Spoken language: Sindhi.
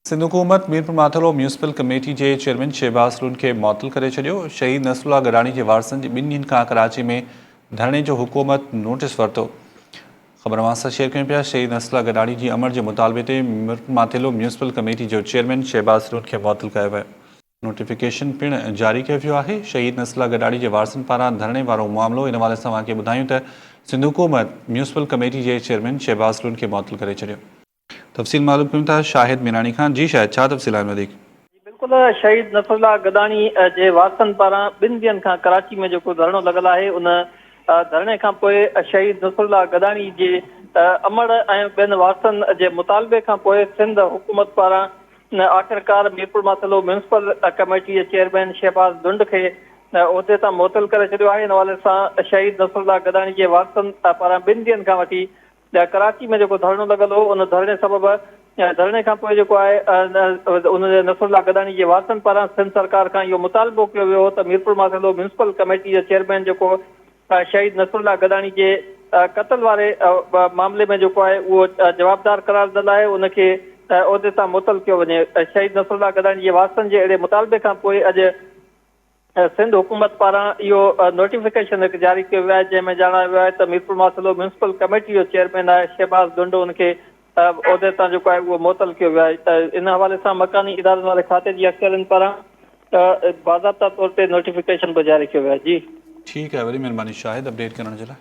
سنڌ حڪومت ميرپورماٿيلو ميونسپل ڪميٽي جي چيئرمين شهباز لنڊ کي معطل ڪري ڇڏيو. شهيد نصرالله گڏاڻي جي وارثن جي ٻن ڏينهن کان ڪراچي ۾ ڌرڻي جو حڪومت نوٽيس ورتو. خبر اوهان سان شيئر ڪيون پيا شهيد نصرالله گڏاڻي جي امڙ جي مطالبي تي ميرپورماٿيلو ميونسپل ڪميٽي جو چيئرمين شهباز لنڊ کي معطل ڪيو ويو. نوٽيفڪيشن پڻ جاري ڪيو ويو آهي. شهيد نصرالله گڏاڻي جي وارثن پاران ڌرڻي وارو معاملو ان حوالي سان اوهان کي ٻڌايون ته سنڌ حڪومت ميونسپل ڪميٽي جي چيئرمين شهباز لنڊ کي معطل ڪري ڇڏيو. تفصيل معلوم ڪيون ٿا شاهد ميراڻي کان جي شاهد ڇا تفصيل آهن وڌيڪ. جي بلڪل شهيد نصرالله گڏاڻي جي وارثن پاران ٻن ڏينهن کان ڪراچي ۾ جيڪو ڌرڻو لڳل آهي ان ڌرڻي کان پوء شهيد نصرالله گڏاڻي جي امڙ ۽ ٻين وارثن جي مطالبي کان پوء سنڌ حڪومت پاران آخرڪار ميرپورماٿيلو ميونسپل ڪميٽي جي چيئرمين شهباز لنڊ کي عهدي تان معطل ڪري ڇڏيو آهي ان حوالي سان شهيد نصرالله گڏاڻي جي وارثن پاران ٻن ڏينهن کان وٺي ڪراچي ۾ جيڪو ڌرڻو لڳل هو ان ڌرڻي سبب ڌرڻي کان پوء جيڪو آهي ان نصرالله گڏاڻي جي وارثن پاران سنڌ سرڪار کان اهو مطالبو ڪيو ويو هو ته ميرپورماٿيلو ميونسپل ڪميٽي جو چيئرمين جيڪو شهيد نصرالله گڏاڻي جي قتل واري معاملي ۾ جيڪو آهي اهو جوابدار قرار ڏنل آهي ان کي عهدي تان معطل ڪيو وڃي شهيد نصرالله گڏاڻي جي وارثن جي اهڙي مطالبي کان پوء اڄ سنڌ حڪومت پاران اهو نوٽيفڪيشن هڪ جاري ڪيو ويو آهي جنهن ۾ ڄاڻايو ويو آهي ته ميرپورماٿيلو ميونسپل ڪميٽي جو چيئرمين آهي شهباز ڍنڍ ان کي عهدي تان جيڪو آهي اهو معطل ڪيو ويو آهي ان حوالي سان مڪاني ادارن واري کاتي جي اختيارين پاران باضابطا طور تي نوٽيفڪيشن به جاري ڪيو ويو آهي جي. ٺيڪ آهي وڏي مهرباني شاهد اپڊيٽ ڪرڻ جي لاء.